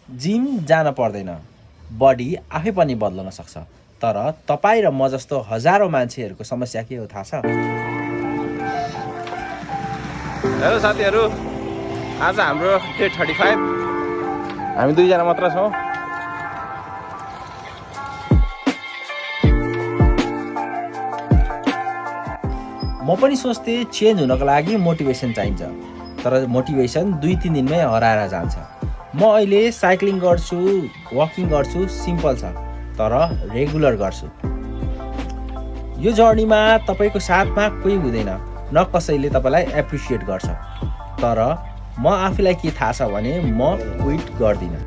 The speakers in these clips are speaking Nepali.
जिम जान पर्दैन, बडी आफै पनि बदल्न सक्छ। तर तपाईँ र म जस्तो हजारौं मान्छेहरूको समस्या के हो थाहा छ? हेलो साथीहरू, आज हाम्रो डे 35, हामी दुईजना मात्र छौँ। म पनि सोच्थे चेन्ज हुनको लागि मोटिभेसन चाहिन्छ, तर मोटिभेसन 2-3 दिनमै हराएर जान्छ। म अहिले साइक्लिङ गर्छु, वकिङ गर्छु, सिम्पल छ, तर रेगुलर गर्छु। यो जर्नीमा तपाईँको साथमा कोही हुँदैन, न कसैले तपाईँलाई एप्रिसिएट गर्छ। तर म आफूलाई के थाहा छ भने म क्विट गर्दिनँ।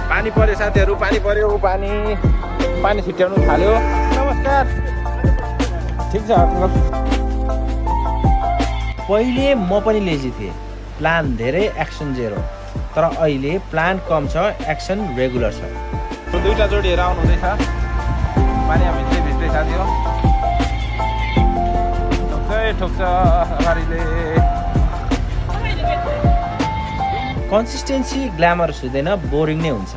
पानी पर्यो साथीहरू, पानी पर्यो, पानी छिट्याउनु थाल्यो। नमस्कार, ठिक छ। पहिले म पनि लेजी थिएँ, प्लान धेरै, एक्सन जेरो। तर अहिले प्लान कम छ, एक्सन रेगुलर छ। दुईटा जोडीहरू आउनु हुँदैछ, पानी भित्रै साथी हो। ठोक्छ अगाडिले। कन्सिस्टेन्सी ग्ल्यामरस हुँदैन, बोरिङ नै हुन्छ।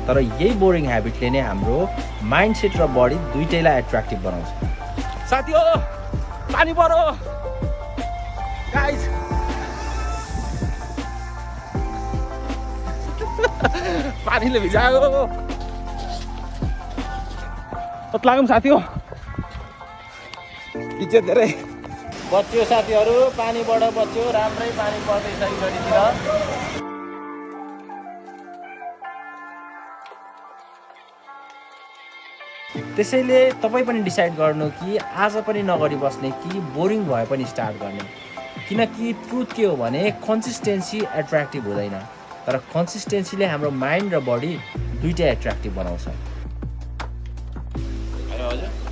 तर यही बोरिङ ह्याबिटले नै हाम्रो माइन्डसेट र बडी दुइटैलाई एट्र्याक्टिभ बनाउँछ। साथी हो, पानी पर्यो गाइज। पानीले भिजायो। लागौँ साथी हो, इज्जत धेरै बच्यो साथीहरू, पानीबाट बच्यो। राम्रै पानी पर्दैछ घडीतिर। त्यसैले तपाईँ पनि डिसाइड गर्नु कि आज पनि नगरी बस्ने कि बोरिङ भए पनि स्टार्ट गर्ने। किनकि ट्रुथ के हो भने कन्सिस्टेन्सी एट्र्याक्टिभ हुँदैन, तर कन्सिस्टेन्सीले हाम्रो माइन्ड र बडी दुइटै एट्र्याक्टिभ बनाउँछ। हजुर।